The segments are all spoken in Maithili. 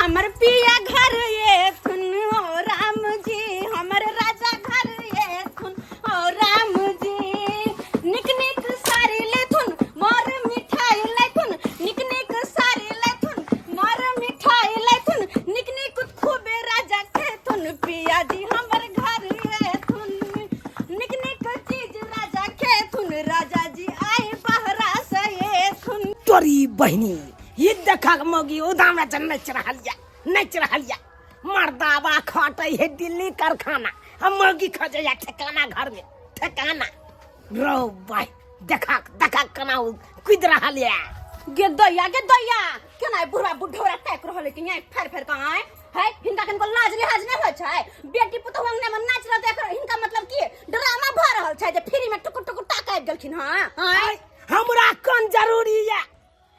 हमर पिया घर एथुन ओ राम जी, हमर राजा घर एथुन ओ राम जी। निक निक साड़ी लेथुन मोर मिठाई लेथुन, निक निक साड़ी लेथुन मोर मिठाई लेथुन, निक निक खूबे राजा खेथुन, पिया जी हमर घर एथुन। निक निक चीज राजा खेथुन, राजा जी आए बहरा से एथुन। तोरी बहिनी ये देखा मौगी उदामे से नच रहल या, नच रहल या। मर्दाबा खटै है दिल्ली कारखाना, हम मौगी खजै या ठेकाना घर में ठेकाना। रो भाई देखा देखा केना उ कूद रहल या। गे दैया गे दैया केना ई बुढ़वा बुढ़ौरा ताकि रहल है कि यहाँ फेर फेर कहाँ आए है? हिनका कनको लाज लिहाज नहीं होइ छै? बेटी पुतहु अंगना में नाच रहल देख हिनका मतलब की ड्रामा भऽ रहल छै जे फ्री में टुकुर टुकुर ताक आबि गेलखिन। हाँ आँय? हमरा कोन जरूरी या,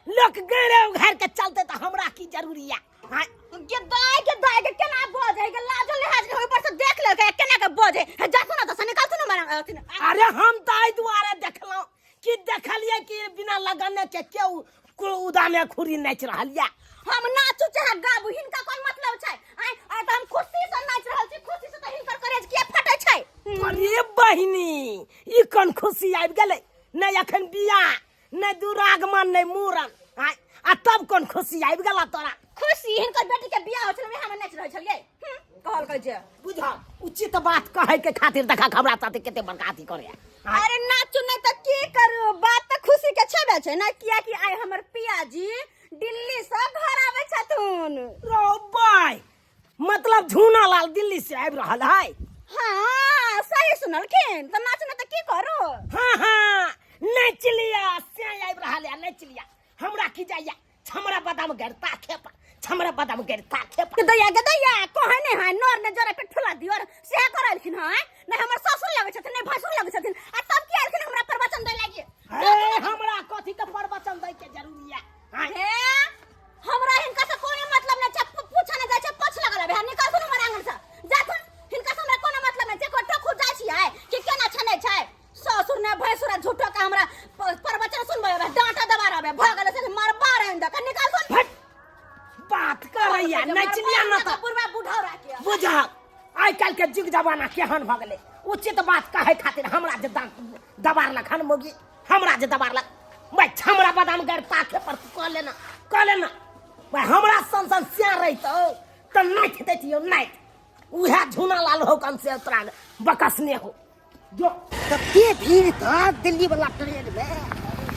लोक गैरे उघार के चलते तो हमरा की जरूरी या। हाँ? गे दाय गे दाय गे केना बजै गे, लाजो लिहाज नहीं होय, ऊपर से देख लेलकै केना के बजै हे। जा सुन तऽ निकाल सुन मारा अथी न। अरे हम तऽ एहि दुआरे देखलहुँ कि देखलियै कि बिना लगने के केओ उदामे खुरी नाचि रहल या। हम नाचू चाहे गाबू हिनका कोन मतलब छै? आय आय तऽ हम खुशी से नाचि रहल छी, खुशी से तऽ हिनकर करेज किया फटै छै? अरे बहिनी ई कोन खुशी आबि गेलै? नहि अखन बियाह, नहि दुरागमन, नहि मूड़न, आय आ तब कोन खुशी आबि गेला तोरा? खुशी हिनकर बेटी के बियाह होइ छलै हम नाचि रहल छलियै। कहलकै जे बुझ उचित बात कहै के खातिर देखा हमरा साथे कते बड़का अथी करे। अरे नाचू नहीं तऽ की करू, बात तऽ खुशी के छेबे छै ना, कियाकि आइ हमर पियाजी दिल्ली से घर आबै छथुन। रो बाय मतलब झूना लाल दिल्ली से आबि रहल है। हाँ सही सुनलखिन, तऽ नाचू नहीं तऽ की करू? हाँ हाँ नाच लिया से आबि रहल है, नाच लिया हमरा की जाइया। छमरा बादाम गरता खेपा, छमरा बादाम गरता खेपा। के दैया के दैया कहे नहीं है नर ने जरा पे ठुला दियो और से करलखिन है नहीं हमर ससुर लगै छथिन नहीं भसुर लगै छथिन आ तब की आलखिन हमरा प्रवचन दै लागी। ए हमरा कथी के प्रवचन दै के जरूरी है? हाँ? हे हमरा हिनका से कोनो मतलब नहीं छै, पूछा नहीं जाइ छै, पोछ लगल है निकल सुन हमर आंगन से जाथुन, हिनका से हमरा कोनो मतलब नहीं छै। कोटो खुद जाइ छियै कि केना छनै छै ससुर ने भैंसुर झूठो का हमरा प्रवचन सुनबै बे, डांटा दबा रहबे भ गेलै से मरबा रहन दक निकाल सुन। हट बात करैया नचलिया न त बुढ़वा बुढ़ौरा के बुझा आइ काल्हि के जुग जमाना केहन भ गेलै। उचित बात कहै खातिर हमरा जे दांत दबारलक हन मोगी, हमरा जे दबारलक भाई छमरा बादाम गैर ताके पर तू कह लेना, कह लेना भाई हमरा सन सन सिया रहितौ त नाथि दैतियौ नाथि। उहे झूना लाल हो कन से तोरा बकसने हो जो। कते भीड़ था दिल्ली वाला ट्रेन में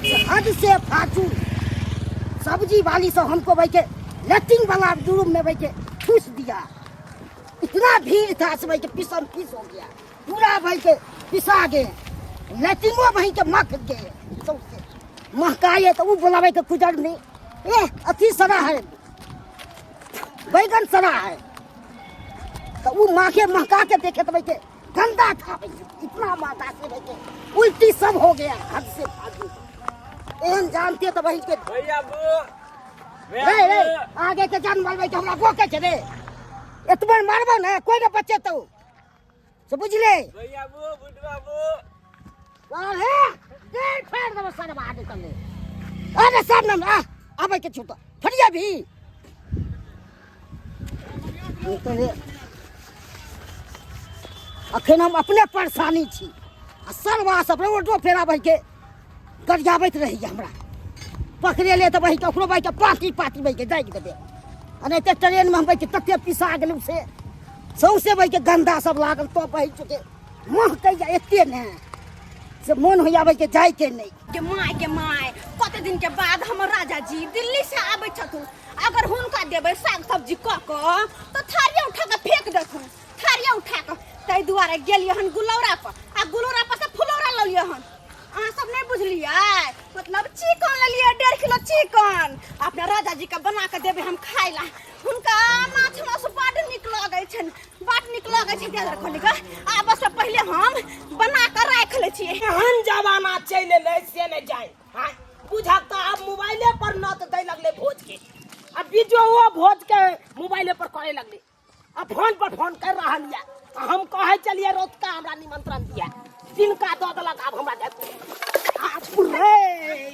से हद से फाजूल। सब्जी वाली सब हमको भाई के लेट्रिन वाला रूम में भाई के ठूस दिया, इतना भीड़ था से भाई के पिसम पीस हो गया पूरा भाई के पिसा गए, लेट्रिनो भाई के मख गए सबसे महकाए तो वो बोलावे के गुजर नहीं। ए अथी सड़ा है, बैगन सड़ा है तो वो माखे महका के देखे तो भाई के गंदा था भाई, इतना माता से भाई के उल्टी सब हो गया हद से फालतू। एहन जानते तो भाई के भैया बो, रे रे आगे के जान मारबै के हमरा गोके छै रे, एतबे मारबो ने कोई ने बचे तो से बुझले। भैया बो, बुढ़वा बो। अरे देख फेर देबो सरबा आगे कले। अरे सर न आ आबै के छूट फटिया भी तो रे अखन हम अपने परेशानी छी आ सरवा सब रोडो फेरा भाई के गरियाबैत रहैया हमरा पकड़ेले तऽ भाई के ओकरो भाई के पाती पाती भाई के दागि देबै। आ नहि तऽ ट्रेनमे हम भाई के तते पिसा गेलहुँ से सौंसे भाई के गंदा सब लागल तो भाई के महकैया एते ने से मोन होइया भाई के जाइके नहि। के my के my कते दिन के बाद हमर राजा जी दिल्ली से आबै छथुन, अगर हुनका देबै साग सब्जी कऽ कऽ तऽ थारिया उठा कऽ फेंक देथुन, थारिया उठा कऽ। ताहि दुआरे गेलियै हन गुलौरा पर आ गुलौरा पर से फुलौरा ललियै हन। अहाँ सब नहीं बुझलियै, मतलब चिकन लेलियै 1.5 किलो चिकन अपना राजा जी के बना के देबै हम खाइ ला। हुनका माछ मासु बड नीक लगै छनि, बड नीक लगै छै। त्याग रखली के आ बस पहिले हम बना के राखि लै छियै। एहन जमाना चलि एलै से नहि जाय। हाँ, बुझक तऽ आब मोबाइले पर नत दै लगलै भोज के, आ बीजो ओ भोज के मोबाइले पर करे लगलै, आ फोन पर फोन कर रहल यऽ। आ हम कहै चलिए रौतका हमरा निमंत्रण दिया, तिनका दऽ देलक, आब हमरा दे। रे,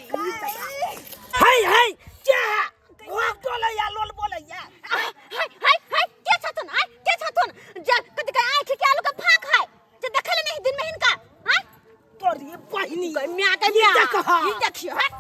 ई तऽ हाय हाय क्या है? लोग बोलैया, लोल बोलैया। हाँ। ई देखियो हट।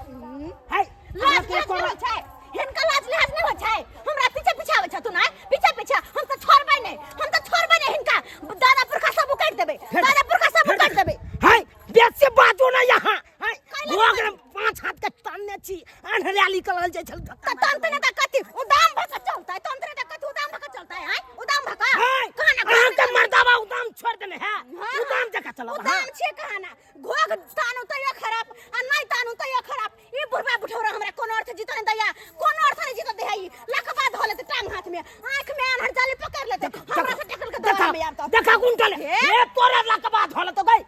है लाज लाज नहि होइ छै हिनका, लाज लिहाज नहि होइ छै। हमरा पीछे पीछे आबै छथुन आँय, पीछे पीछे। हम तऽ छोड़बै नहि, हम तऽ छोड़बै नहि हिनका। दादा पुरखा सब उकाटि देबै, दादा पुरखा सब उकाटि देबै। है बेसी बाजू ना यहाँ है। कैला भोग में 5 हाथ के तानने छी, अन्हरियाली करल जाइ छल। तऽ तंत्र तऽ कथी उदाम भऽ कऽ चलतै? तंत्र तऽ कथी उदाम भऽ कऽ चलतै आँय, उदाम भऽ कऽ है कहाँ ना अहाँ के मर्दावा उदाम छोड़ देने है। हाँ। उदाम जगह चलब। हाँ। उदाम छियै कहाँ ना, घोघ तानू तैयो खराब आ नहि तानू तैयो खराब। ई बुढ़बा बुढ़ौरा हमरा कोनो अर्थ जीत नहीं दैया, कोनो अर्थ नहीं जीत दैया। ई लकवा धो लेते टांग हाथ में, आंख में आन्हर जाली पकड़ लेते, हमरा से टकल के देखा दौड़ में आब तो। देखा गुंटल। हे? हे तोरा लकवा धोले तो गई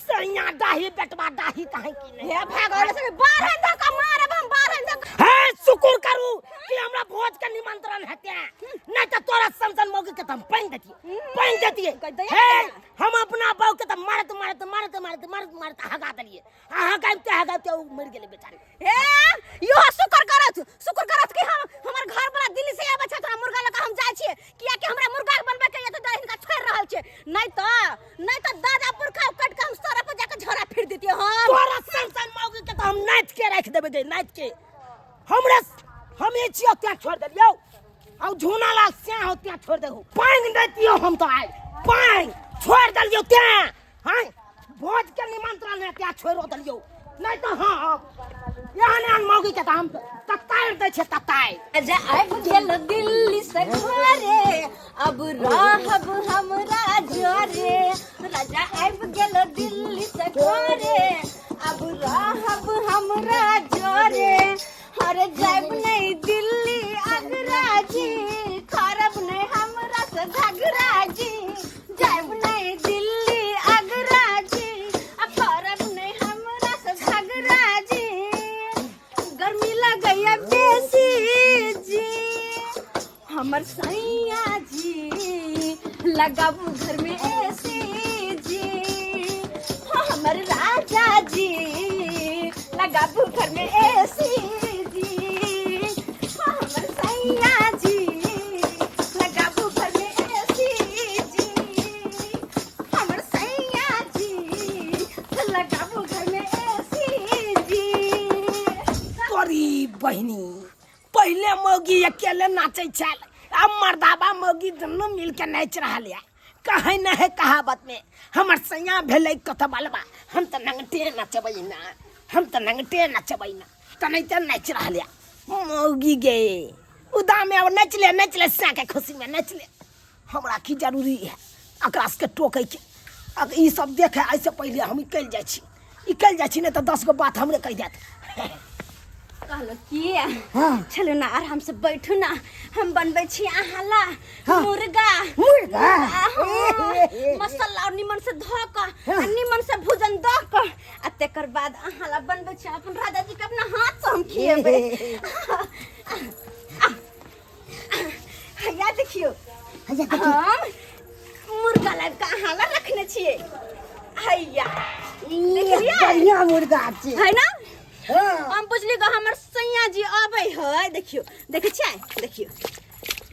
सैया डाही बेटवा डाही काहे की नहीं। हे भागल से 12 धक्का मारब हम, 12 धक्का। हे शुक्र करू कि हमरा भोज के निमंत्रण हेते, नहीं तो तोरा समसन मौगी के त हम पानि देतिए, पानि देतिए। कहि दैया हे ने। हम अपना बहू के त मारत मारत मारत मारत मारत मारत हगा देलिए, आ हगाइते हगाइते उ मरि गेलै बेचारी। हे यो शुक्र करत, शुक्र करत कि हम हमर घर वाला दिल्ली से आबै छै, तोरा मुर्गा लऽ कऽ हम जाइ छियै, कियाकि हमरा मुर्गा बनबै के ये तऽ हिनका छोड़ि रहल छै, नहीं तऽ दादा पुरखा कट के हम सड़क पर जाके झोरा फिर देतियै हम। तोरा समसन मौगी के त हम नाच के राखि देबै गे, नाच के। हमरे हम ई छियो त्या छोड़ देलियौ, आ झूना लाल स्या हो त्या छोड़ देहु। पानि दैतियौ हम तो आइ पानि छोड़ देलियौ त्या। हाँ भोज के निमंत्रण है त्या छोड़ो देलियौ, नहीं तो हाँ एहन एहन मौगी के त हम ततारि दै छियै, ततारि। राजा आबि गेल दिल्ली से घरे, अब रहब हमरा जरे। राजा आबि गेल दिल्ली से घरे, अब रहब हमरा जरे। हर जायब नहीं दिल्ली आगरा जी, खरब नहीं हमरा से घाघरा जी। जायब नहीं दिल्ली आगरा जी, आ खरब नहीं हमरा से घाघरा जी। गर्मी लगैया बेसी जी, हमर सैया जी लगाबू घर में एसी जी। हाँ, हमर राजा जी लगाबू घर में एसी जी। हाँ, हमर सैया जी लगाबू घर में एसी जी। हमर सैया जी लगाबू घर में एसी जी। तोरी बहिनी पहले मौगी अकेले नाचै छल, अब मर्दाबा मौगी दुनू मिल के नाचि रहल ये। कहै न है कहावत में हमर सैया भेलै कतबलबा, हम तऽ नंगटे नचबै ना, हम तऽ नंगटे नचबै ना, तनैते नाचि रहल ये मौगी गे। उदामे अब नचले नचले सैया के खुशी में नचले। हमरा की जरूरी है एकरा सबके टोकै के? अगर ई सब देखे एहिसँ पहिले हम निकलि जाइ छी, निकलि जाइ छी, नहि तऽ 10 गो बात हमरे कहि देत। कहलो की हाँ। चलो ना आराम से बैठू ना, हम बनबै छी अहाँ ला हाँ। मुर्गा। मुर्गा? हाँ, मसाला और निमन से धो के आ निमन से भूजन दऽ के आ तेकर बाद अहाँ ला बनबै छी। अपन राजा जी के अपना हाथ से हम खिएबै। हैया देखियो। हैया देखियो। हम मुर्गा लाबि कऽ अहाँ ला रखने छियै। हैया देखलियै? बढ़िया मुर्गा छै। है ना? हाँ। हम बुझली गो हमर सैया जी अबै है। देखियो, देखै छियै? देखियो।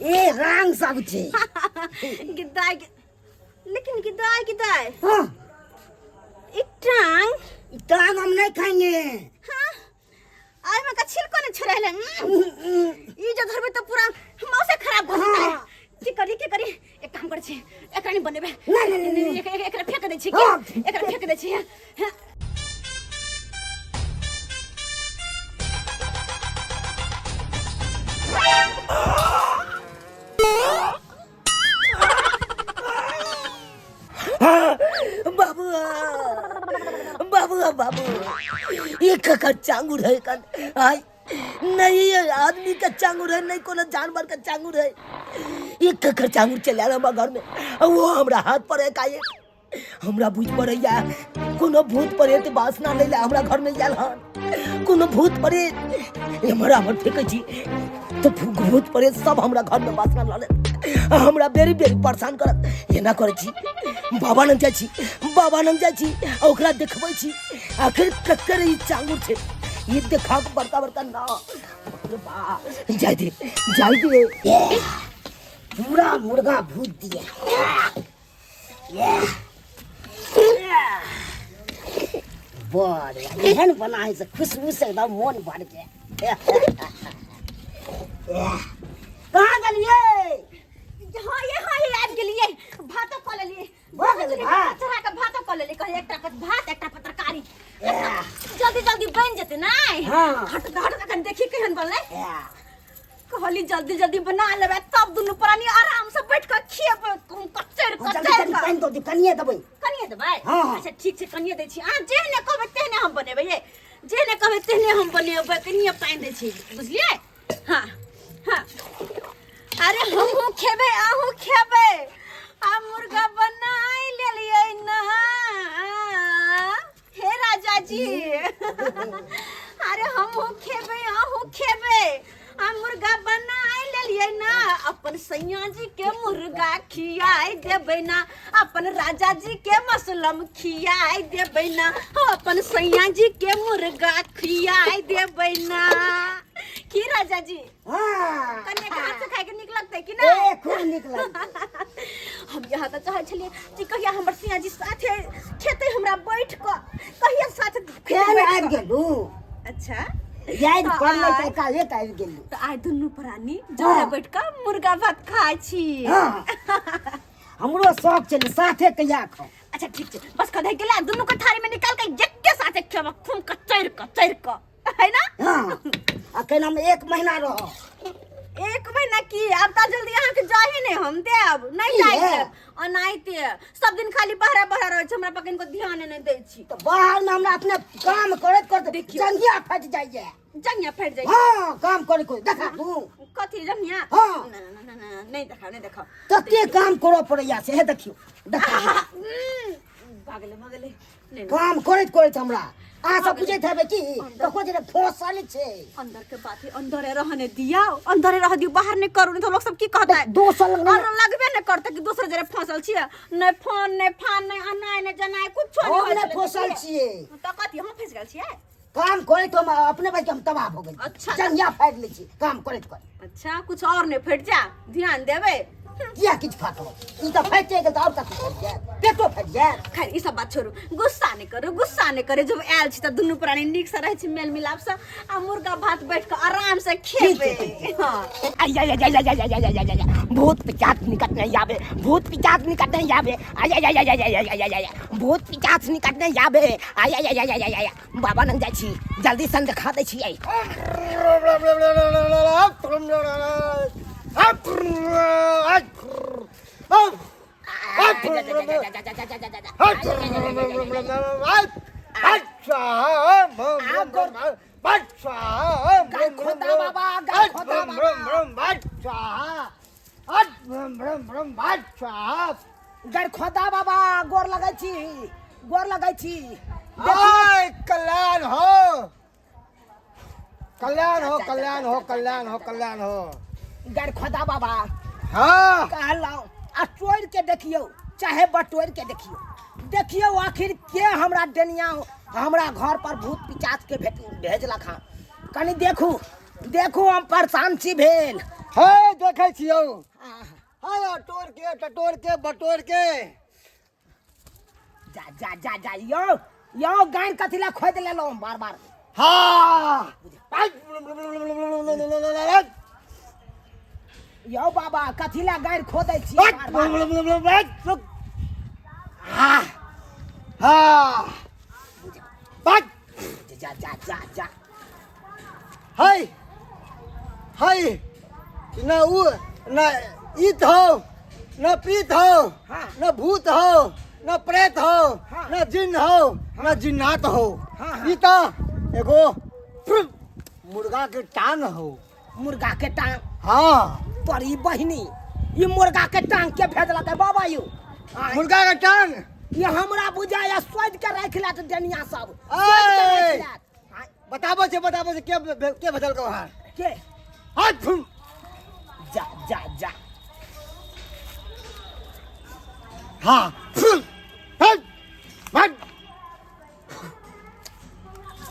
ए रंग सब छै। गिदाय लेकिन गिदाय गिदाय। हाँ। ई टांग। ई टांग हम नहीं खाएंगे। हाँ। आइ में का छिलको ने छोड़ेले। ई जो धरबे तो पूरा मौसे खराब भ जेतै। हाँ। की करी, की करी? एक काम करै छी, एकरा नहीं बनेबे। नहीं, नहीं, नहीं, नहीं। एकरा फेंक दै छी। हाँ। एकरा फेंक दै छी। हाँ। बाबू बाबू बाबू, ये ककर चांगुर है? कन आय नहीं, ये आदमी का चांगुर है, नहीं कोनो जानवर का चांगुर है। ये ककर चांगुर चल रहा घर में और वो हमरा हाथ पर है काहे? हमरा बुझ पड़ैया कोनो भूत प्रेत वासना लै ला हमरा घर में आयल हन। कोनो भूत प्रेत एम्हर आम्हर फेंकै छी तऽ भूत प्रेत सब हमरा घर में वासना लऽ लेत, हमरा बेरी बेरी परेशान करत। एना करै छी, बाबा लग जाइ छी, बाबा लग जाइ छी आ ओकरा देखबै छी आखिर ककर ई चांगुर छै। ई देखा के बड़का बड़का ना, बाप रे बा, जाय दे, जाय दे। पूरा मुर्गा भूत दिया। बड़ एहन बना है से खुशबू से एकदम मोन भर गया। कहाँ गेलियै? हाँ ये, हाँ ये, आबि गेलियै, भातो कऽ लेलियै। भऽ गेलै भात? चढ़ा कऽ भातो कऽ लेलियै। कहलियै एकटा पर भात, एकटा पर तरकारी, जल्दी जल्दी बनि जेतै नहि? हाँ। हट हट, कनि देखी केहन बनलै। कहली जल्दी जल्दी बना लेबै, तब दुनू प्राणी आराम से बैठ कऽ खेबै, कम कचर जल्दी कचर कनि पानि दऽ दियौ, कनिए देबै। कनिए देबै? हाँ। अच्छा ठीक छै, कनिए दै छी। अहाँ जेहने कहबै तेहने हम बनेबै, ये जेहने कहबै तेहने हम बनेबै। कनिए पानि दै छी, बुझलियै? हाँ हाँ, अरे हमहूँ खेबै, अहूँ खेबै। आ मुर्गा बनाय लेलियै ना हे राजा जी। अरे हमहूँ खेबै, अहूँ खेबै। आ मुर्गा बनाय लेलियै ना, अपन सैया जी के मुर्गा खियाय देबै ना, अपन राजा जी के मसलम खियाय देबै ना, हो अपन सैया जी के मुर्गा खियाय देबै ना। की राजा जी? हाँ। कन्या के हाथ से खाय के नीक लगतै कि नहि? ए, खूब नीक लगतै। हम यहाँ तऽ चाहै छलियै कि कहिया हमर सिया जी साथे खेतै हमरा बैठ कऽ, कहिया साथे खेतै फेर बैठ आबि कऽ। गेलू? अच्छा। याद तऽ पड़लै तऽ आइ एकाएक आबि गेलू। तऽ आइ दुनू प्राणी जोड़े बैठ कऽ मुर्गा भात खाइ छी। हाँ, हमरो शौक छलै साथे कहिया खाउ। अच्छा ठीक छै, बस कधै गेला, दुनू के थारी में निकाल के एके साथे खेब, खूम के चढ़ कऽ चढ़ कऽ, है ना? हाँ, आ केना में एक महीना रह। एक महीना की, आब तऽ जल्दी अहाँके जाही नहि हम देब, नहि की जाइ है? देब अनाहिते। सब दिन खाली बहरा बहरा रहै छै, हमरा पर कनिको ध्यान नहि दै छी। तऽ बाहर में हमरा अपने काम करैत करैत देखियौ। जंघिया फाटि जाइए। जंघिया फाटि जाइ? हाँ, काम करे कोई देखा तू। कथी जंघिया? हाँ। ना ना ना ना, नहि देखाओ, नहि देखाओ। कते काम करऽ पड़ैया से, हे देखियौ, देखा। भगले भगले, नहि। काम करैत करैत हमरा अहाँ सब बुझैत हेबै कि ककरो जे फोसल छै। अंदर के बात है, अंदरे रहने दिया, अंदरे रह दियो, बाहर नहीं करू, नहीं तो लोग सब की कहता है? दोसर लग और लगबे नहीं करते कि दोसर जरे फंसल छियै। नहीं फोन, नहीं फान, नहीं अनाय, नहीं जनाय, कुछो नहीं। हम होइ नहि छलै। फोसल छियै। तऽ कथी, हम फंस गेल छियै? काम करैत हम अपने भाई के हम तबाह भऽ गेल। अच्छा। जंघिया फाड़ि लै छी काम करैत करैत। अच्छा, कुछ और नहीं फटि जा, ध्यान देबै। किया किछु फाटल? ई तऽ फाटि गेल तऽ आओर कथी फाटि जायत? पेटो फाटि जायत। खैर ई सब बात छोड़ू, गुस्सा नहीं करू, गुस्सा नहीं करे। जब आयल छी तऽ दुनू प्राणी नीक से रहै छी, मेल मिलाप से, आ मुर्गा भात बैठ के आराम से खेबै। हाँ। आई आई आई आई आई आई आई आई आई, भूत पिचाच निकट नहीं आवे, भूत पिचाच निकट नहीं आवे। आई आई आई आई आई आई आई आई आई, भूत पिचाच निकट नहीं आवे। आई आई आई आई आई आई, बाबा नंग जाइ छी, जल्दी सन देखा दै छी। आई खोता बाबा, खोता बाबा, गरखोदा बाबा, गोर लगै छी, गोर लगै छी। कल्याण हो, कल्याण हो, कल्याण हो, कल्याण हो, कल्याण हो। गरखोदा बाबा। हाँ। कहलहुँ आ चोरि के देखियौ चाहे बटोरि के देखियौ, देखियौ आखिर के हमरा डेनिया हमरा घर पर भूत पिचाच के भेट भेजलक हँ। कनि देखू, देखू, हम परेशान छी भेल। हे, देखै छियौ। हाँ, टोर के टटोर के बटोर के। जा जा जा जा, यौ यौ, गानि कथी लए खोदि लेलहुँ बार बार? हाँ। यौ बाबा, कथी लए गारि खोदै छी बार बार? हाँ हाँ। जा जा जा जा। है है, न उ न ईत हो, न प्रीत हो। हाँ। न भूत हो, न प्रेत हो। हाँ। न जिन हो, न जिन्नात हो। हाँ, हाँ। ई त एगो मुर्गा के टांग हो। मुर्गा के टांग? हाँ। तोरी बहिनी, ई मुर्गा के टांग के भेजलक है बाबा यौ? आँय, मुर्गा के टांग। ई हमरा बुझाया सोचि के राखि लेत डनिया सब, सोचि के राखि ऐ! लेत। आँय, बताबो छे, बताबो छे, के के भेजलक वहाँ? के? हाथ फुम। जा जा जा। हाँ, फुम। हट हट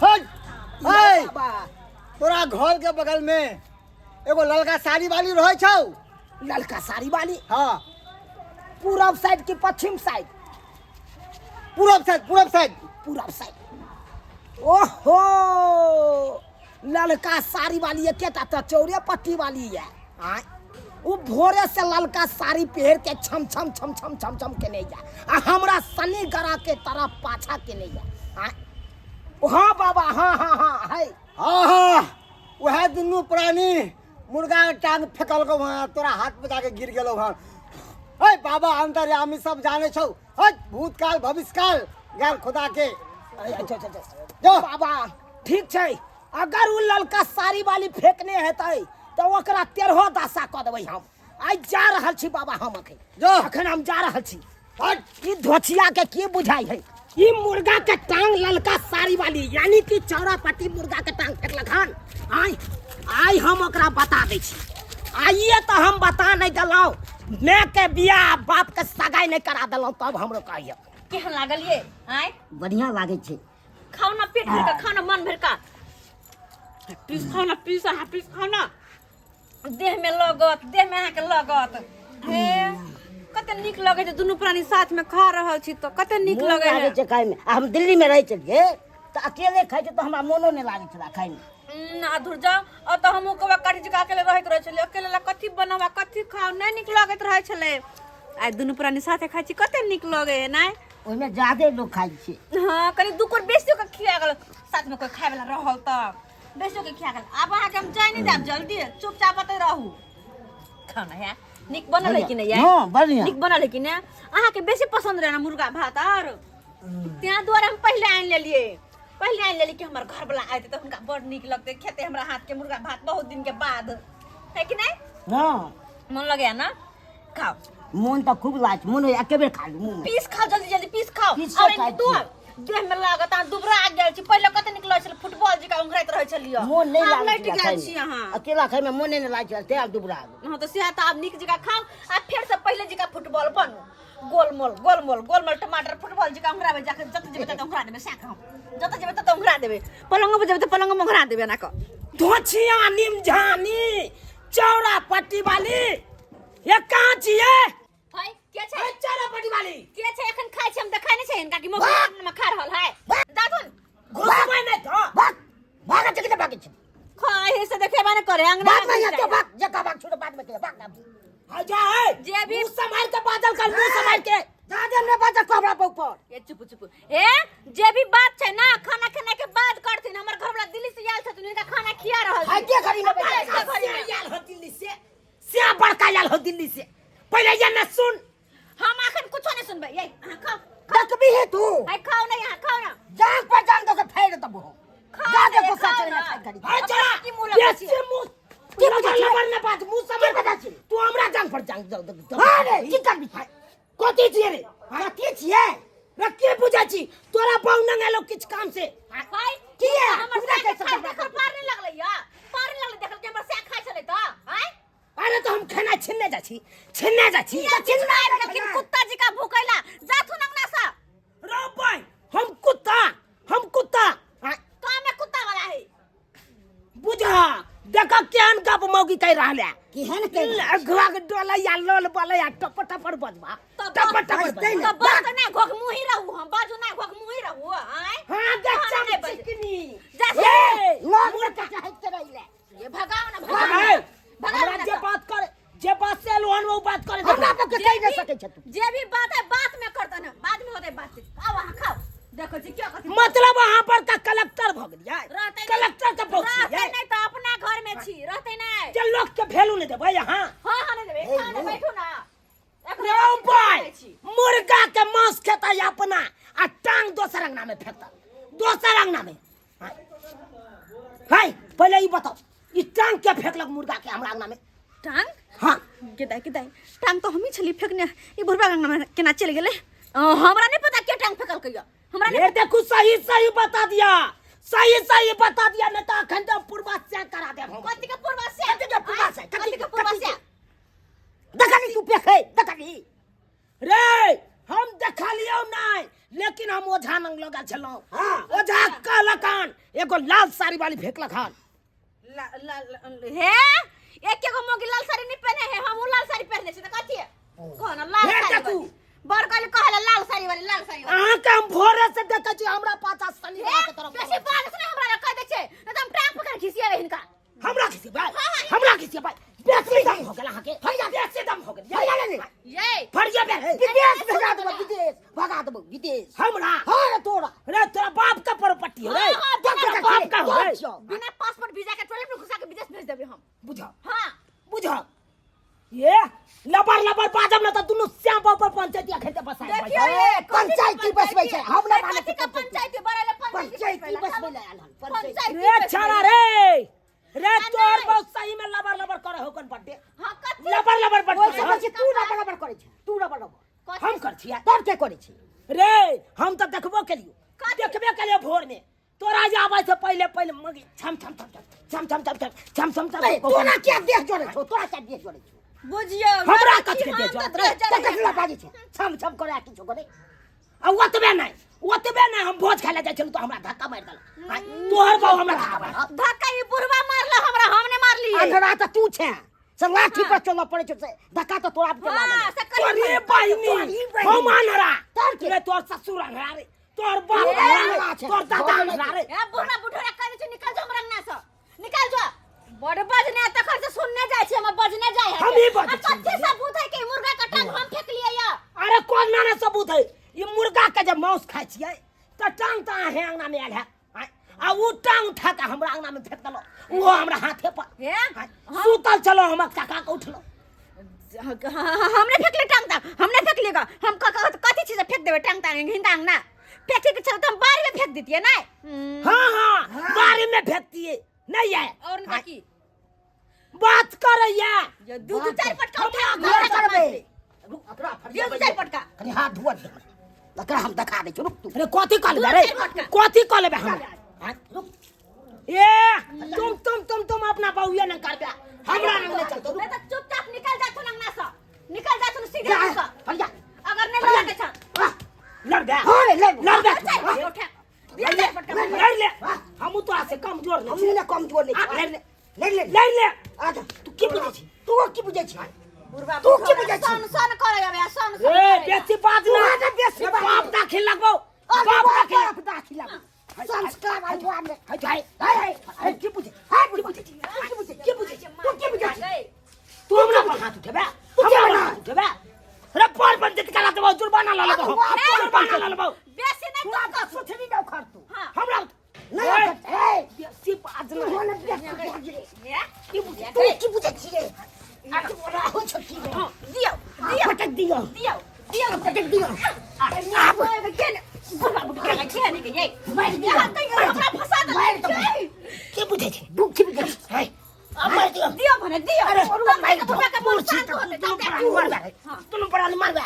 हट। यौ ऐ, बाबा। तोरा घर के बगल में एगो ललका साड़ी वाली रहै छौ। ललका साड़ी वाली? हाँ। पूरब साइड की पश्चिम साइड? पूरब साइड, पूरब साइड। पूरब साइड। ओहो ललका साड़ी वाली एकेटा तऽ चौरे पट्टी वाली यऽ आँय ओ भोरे से ललका साड़ी पहिर के छम छम छम छम छम छम केने यऽ आ हमरा शनि ग्रह के तरफ पाछा केने यऽ आँय हाँ बाबा हाँ हाँ हाँ है हाँ हाँ वएह दुनू प्राणी मुर्गा के टांग फेकलकौ हँ तोरा हाथ पे जाके गिर गेलौ हँ है बाबा अंतर्यामी सब जाने छौ है भूतकाल भविष्यकाल ज्ञान खुदा के अच्छा अच्छा अच्छा जो बाबा ठीक छै अगर ओ ललका साड़ी वाली फेकने हेतै तऽ ओकरा तेरहो दशा कऽ देबै हम आइ जा रहल छी बाबा हम अखन जो अखन हम जा रहल छी हट ई धोचिया के की बुझाई है ई मुर्गा के टांग ललका साड़ी वाली यानी कि चौड़ा पट्टी मुर्गा के टांग फेकलक हन आइ आइ हम ओकरा बता दै छी आइए तऽ हम बता नहि देलहुँ माय के बियाह बाप के सगाई नहि करा देलहुँ तब हमरो कहियो केहन लागल ये आँय बढ़िया लागै छै खाओ ना पेट भर का खाओ ना मन भर का पीस खाओ ना पीस अहाँ पीस खाओ ना देह में लगत देह में अहाँके लगत हे कते नीक लगै छै दुनू प्राणी साथ में खा रहल छी तऽ कते नीक मोन लगै लागै है छै खायमे आ हम दिल्लीमे रहै छलियै तऽ अकेले खाइ छै तऽ हमरा मोनो नहि लागै छलै खायमे आ धुर जाओ और तऽ हमहूँ कबा काटी जकाँ अकेले रहैत रहै छलियै अकेले ला कथी बनावा कथी खाओ नहि नीक लगैत रहै छलै आइ दुनू प्राणी साथे खाइ छी कते नीक लगै है नहि ओहिमे जादे लोक खाइ छै हाँ कनि दू कोर बेसियो के खिया गेल साथ में कोई खाए वाला रहल तऽ बेसियो के खिया गेल आब अहाँके हम जाय नहि देब जल्दी चुपचाप एतै रहू खाना है नीक बनल है कि नहि हाँ बढ़िया नीक बनल है कि नहि अहाँके बेसी पसंद रहे ना मुर्गा भात आर तें दुआरे हम पहिले आनि लेलियै पहिले आनि लेलियै कि हमर घरवला आयतै तऽ हुनका बड़ नीक लगतै खेतै हमरा हाथके मुर्गा भात बहुत दिनके बाद है कि नहि हाँ मन लगैया ना खाओ मोन तऽ खूब लागै छै मोन होइए एके बेर खा लू मुँहमे पीस खाओ जल्दी जल्दी पीस खाओ पीसो और खाइ तू देह में लागत अहाँ दुबरा गेल छी पहिले कते नीक लगै छलै फुटबॉल जकाँ उंघराइत रहै छलियै मोन नहि आब लागै लटि छलै गेल खायमे छी अहाँ अकेला खायमे मोने नहि लागै छलै तें आब दुबरा गेल हँ तऽ सएह तऽ आब नीक जकाँ खाउ आ फेर से पहिले जकाँ फुटबॉल बनू गोलमोल गोलमोल गोलमोल टमाटर फुटबॉल जकाँ उंघराबै जाके जतऽ जेबै ततऽ उंघरा देबै सएह कहब जतऽ जेबै ततऽ उंघरा देबै पलंगो पर जेबै तऽ पलंगो मे उंघरा देबै एना कऽ धोछिया निमझानी चौड़ा पट्टी वाली ये कहाँ छियै हाय के छै ए, चौड़ा पट्टी वाली के छै एखन खाइ छै हम देखै नहि छै हिनका कि मोबाइल में खा रहल है दादुन घुसबै नहि तऽ भाग भाग छै कि भागै छै खाइ से देखेबा नहि करे अंगना भाग नहीं तो भाग जका भाग छोड़ बाद में के भाग ना आ जा है जे भी- मुंह संभाल के बादल कर मुंह संभाल के जादे ने बाजा को हमरा पर ऊपर ए चुप चुप ए जे भी बात छै ना खाना खेना के बाद करथिन हमर घर वाला दिल्ली से आयल छथिन हिनका खाना खिया रहल हाय छी के घड़ी में बड़का बैठल घड़ी में। से आयल हो दिल्ली से से बड़का आयल हो दिल्ली से पहिले ये न सुन हम अखन कुछो नहीं सुनबै ए अहाँ खाओ देखबी है तू हाय खाओ ना यहाँ खाओ ना जांग पर जांग दो के फेर दबो खाओ जा ना, देखो ये खाओ सच ना। में खाई घड़ी हाय चला की मुंह लगबै ये छियै? से मुंह की लबर बजै छियै? लबर न बाज मुंह संभाल की बजै छियै? तू हमरा जांग पर जांग दो दो हां रे की करबी कथी छियै रे कथी छियै रे के बुझै छी तोरा बहु नंगेलो किछु काम से हाय किया? हमर पूरा साग कैसे खाइ बर्बाद देखल पार नहीं लगलै या पार नहीं लगलै देखल कि हमर साग खाइ छलै तऽ आय अरे तो हम खाना छिनने जाइ छी छिनने जाइ छी किया छिनना लेकिन कुत्ता जी का भूकैला जाथुन अंगना से रो भाई हम कुत्ता हम कुत्ता हाँ, काम में कुत्ता वाला है बुझा देखो केहन गप मौगी कहि रहल है केहन कहि रहल अघवा के डोला या लोल बोले या टप टपर बजबा तो टप टपर बजतै बजबा तो बस ना घोक मुही रहू हम बाजू ना घोक मुही रहू आय हाँ देख हाँ, नहीं बजे। चिकनी जा से। ए, लोग में कचा हटते रहिले ये भगाओ ना भगाओ भाई, ना भगाओ हमरा ना जे सब। बात करे जे बात से एलहुँ हन वो बात करे हमरा पर के जे कहि नहि भी- सकै छै तू जे भी बात है बात में करता ना बाद में होते बातचीत आओ अहाँ खाओ देखो जी क्या कथी मतलब अहाँ पर का कलेक्टर भऽ गेलियै रहते नहीं- कलेक्टर के पहुँच रहते गेलियै नहीं तो अपना घर में छी रहते नहीं जे लोक के वैल्यू नहि देबै अहाँ हाँ हाँ नहीं देबै खाना बैठू ना एखन रौ भाई खाइ छी। मुर्गा के मांस खेतै अपना आ टांग दोसर अंगना में फेंकता दोसर अंगना में हाय पहिले ई बताओ ई टांग के फेंकलक मुर्गा के हमरा अंगना में टांग हाँ गेदाइ गेदाइ टांग तो हमही छली फेंकने ई बुढ़बा अंगना में केना चलि गेलै हमरा नहीं पता के टांग फेंकलकै यऽ हमरा नहीं ये देखू सही सही बता दिया सही सही बता दिया नहीं तो अखन तो पूर्वा से करा देब हम कथी के पूर्वा से कथी के पूर्वा से? कथी के पूर्वा से देखली तू पेखे देखली रे हम देखलियौ नहीं लेकिन हम ओझा नंग लगल छलहुँ हाँ। ओझा कहलक हन एगो लाल साड़ी वाली फेंकलक हन ला, ला, ला, हे एक एगो मोगी लाल साड़ी नहीं पहने है हम लाल साड़ी पहने छी त कथी है कहो ना लाल हे साड़ी देखू। वाली। बड़ कहले कहले लाल साड़ी वाली लाल साड़ी वाली अहाँ के हम भोरे से देखै छी हमरा पाछा शनि ए, बाबा के तरफ बेसी बात से हमरा लग कह दै छै नहीं तो हम टांग पकड़ घिसिएबै हिनका। हमरा खिसियबै, हमरा खिसियबै। बेसी दम हो गेल अहाँके, बेसी दम हो गेल। फरिया ले ले। ये फरिया बे। विदेश भेजा देबो, विदेश भगा देबो, विदेश। हमरा? हाँ रे तोरा। रे तोरा बाप का प्रॉपर्टी हो रे। हाँ, हाँ, तोरा बिना बाप का हो रे। छियौ। बिना पासपोर्ट वीजा के टॉयलेट में घुसा के विदेश भेज देबै हम। बुझा। हाँ। बुझा। ये लबर लबर बाजब ना त दुनु श्याम पर पंचायती खेते बसाय। देखियो ये पंचायती बसबै छै, हम ना मानै कथी का पंचायती बड़ाले पंचायती बसबै ले आयल हन, पंचायती। रे छाड़ा रे, रे आ तोर नहीं। बहुत सही में लबर लबर करे हो कन बड्डे। हां कथी? लबर लबर बड्डे। ओइ से बेसी तू लबर लबर करै छै, तू लबर लबर। कथी? हम कर छियै। तब के करै छी? रे हम त देखबो केलियो, कथी? देखबे केलियो भोर में तोरा जे आबै से पहिले पहिले मगी छम छम छम छम छम छम छम छम छम छम। ए, तोरा क्या देह जोड़ै छौ, तोरा क्या देह जोड़ै छौ? बुझियो हमरा हम कथी के देह तऽ जोड़त देह रे? जोड़ै तऽ कथी लए बाजै छै छम छम करै आ किछो करै? आ ओतबे नहि, ओतबे नहि, हम भोज खाय लए जाइ छलहुँ तऽ हमरा धक्का मारि देलक। आँय, तोहर बाबू हमरा धक्का मारलक। धक्का ई बुढ़वा मारल हमरा, हम नहि मारलियै। अंधरा तऽ तू छे, से लाठी पर चलऽ पड़ै छौ, से धक्का तऽ तोरा पे हाँ, लागल। से कहियो तोरे कहियो। बहिनी, तोरी बहिनी। हम अनहरा। तोर के? रे तोर ससुर अनहरा रे, तोर बाप ए, अनहरा रे, अनहरा छै। तोर दादा अनहरा रे। ए बुढ़वा बुढ़वा कह दै छै निकल जो हमरा अंगना से, निकल जो। बड़ बजने तखन से सुनने जाइ छी, हम बजने जाइ है। हमही बजै आ छी। कथी सबूत है कि मुर्गा के टांग हम फेकलियै या? अरे कोन ना सबूत है? ई मुर्गा के जे मांस खाइ छियै तऽ टांग तऽ अहें अंगना में आयल है। आँय, आ उ टांग उठा के हमरा अंगना में फेंक देलौ, उहो हमरा हाथे पर। हे? आँय, सुतल छलौ हम, काका के उठलौ। हमने फेंकले टांग ता, हमने फेंकलिए गा। हम कथी चीज फेंक देबै टांग तांग हिंदा अंगना? फेंके के छल त हम बाड़ी में फेंक देतिए नै? हाँ हाँ बाड़ी में फेंकतिए नहीं है। और न की बात करैया। ये दू दू चार पटका उठा हमरा माथा घर पर करबै। मारतै। रुक, एकरा फरिया दू चार पटका। कनी हाथ धुआ दे हमरा, एकरा हम देखा दै छी, रुक तू। अरे कथी कह लेबै रे? दू चार पटका। कथी कह लेबै हमरा? हाँ, रुक। ए तुम तुम तुम तुम अपना बहुए न करबे, हमरा रंग नहीं चलतो। नहीं तो चुपचाप निकल जा तू अंगना से, निकल जा तू सीधे जा, मुंह से। फरिया। अगर नहीं लड़के छ। वाह। लड़ गया। हाँ रे, लड़। लड़ गया। दू चार पटका उठा। दू चार पटका। लड़ ले। हमहूँ तोरा से कमजोर नहीं हमहूँ ने कमजोर नहीं आ, छी। लड़ ले। लड़ ले। लड़ ले। आ जा। तू की बुझै छी? तू की बुझै छी? बुढ़वा तू की बुढ़वा बुझै छी? सन सन करे जाबे, सन सन ए करे। बेसी बात तू ना। आगे बेसी बात। बाप दाखिल लगबो, अरे बाप बाप दाखिल। बाप दाखिल लगबो। संस्कार आई तोरा में। हाय हाय हाय हाय हाय, की बुझै? हाय की बुझै? की बुझै? की बुझै? तू की बुझै छी? तू हमरा पर हाथ उठेबे? तू हमरा पर केना? हाथ उठेबे? रे पर पंचायत करा देबो, जुर्माना लऽ लेबो, जुर्माना लऽ लेबो। बेसी नहीं तू आगा सुथरी ना उखाड़ तू। हाँ। हमरा नहीं उखाड़। ए, बेसी बात तू ना। होने बेसी बाज रे। हे? की बुझै? तू की बुझै छी रे? आ तू बोला हो छकी रे। हाँ, दियौ, दियौ। पटक दियौ। दियौ, दियौ। पटक दियौ। आब के ने बुढ़वा बुढ़वा के ने के ये मारि दियौ। यहाँ कहियो हमरा फंसा देलक। मारि दियौ। की बुझै छी? तू की बुझै छी? हाय, आ मारि दियौ। दियौ भने दियौ। अरे, तब मारि बुढ़वा दियौ। के मन बुढ़ छी शांत तऽ होतै, दुनू तब प्राणी मारबै। हाँ। दुनू प्राणी मारबै।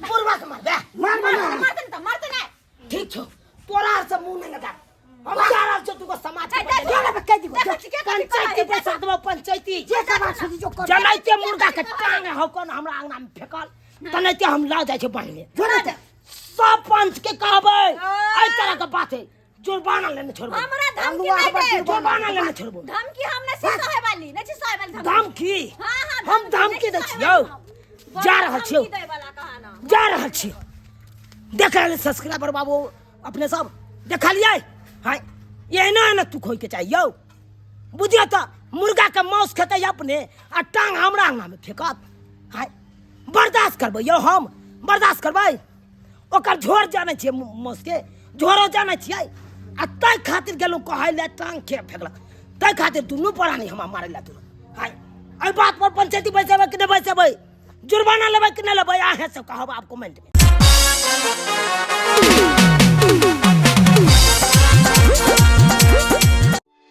बुढ़वा के मारबै। मार, मार, मार। मारतै ने तऽ मारतै ने। ठीक छौ, तोरा आर से मुंह नहीं लगा। हम जा रहल छियौ तू समाज के ए, देख, बदले। चल बे, कहि दिगो, देखै छी के कथी पंचायती कहै है, पैसा देबौ, पंचायती। जे समाज सुधी जो कर। जनाइते मुर्गा के टांग हौ कोन हमरा अंगना में फेकल, तनाइते हम लऽ जाइ छै बान्हले। जो ने ते। सब पंच के कहबै एहि तरह के बात है, जुर्माना लेने छोड़बो। हमरा धमकी अंगुआ नहीं पर दे। जुर्माना लेने छोड़बो। धमकी हम नहीं छी सहे वाली, नहीं छी सहे वाली धमकी। धमकी? हाँ, हाँ, हम धमकी दै नहीं छी छियौ। सहे वाली। जा रहल छियौ। धमकी दै वाला कहा ना। जा रहल छियौ। देख रहल सब्सक्राइबर बाबू अपने सब देखलियै? हाय, एना एना तू खोइके चाही यौ। बुझियौ तऽ मुर्गा के मांस खेतै अपने आ टांग हमरा अंगना में फेकत। हाय, बर्दाश्त करबै यौ हम? बर्दाश्त करबै? ओकर झोर जानै छियै, मांस के झोरो जानै छियै। आ ताहि खातिर गेलहुँ कहै लए टांग के फेकलक, ताहि खातिर दुनू प्राणी हमरा मारै लए तुरंत। हाय, एहि बात पर पंचायती बैसेबै कि नहि बैसेबै? जुर्माना लेबै कि नहि लेबै? अहें सब कहब आब कमेंट में।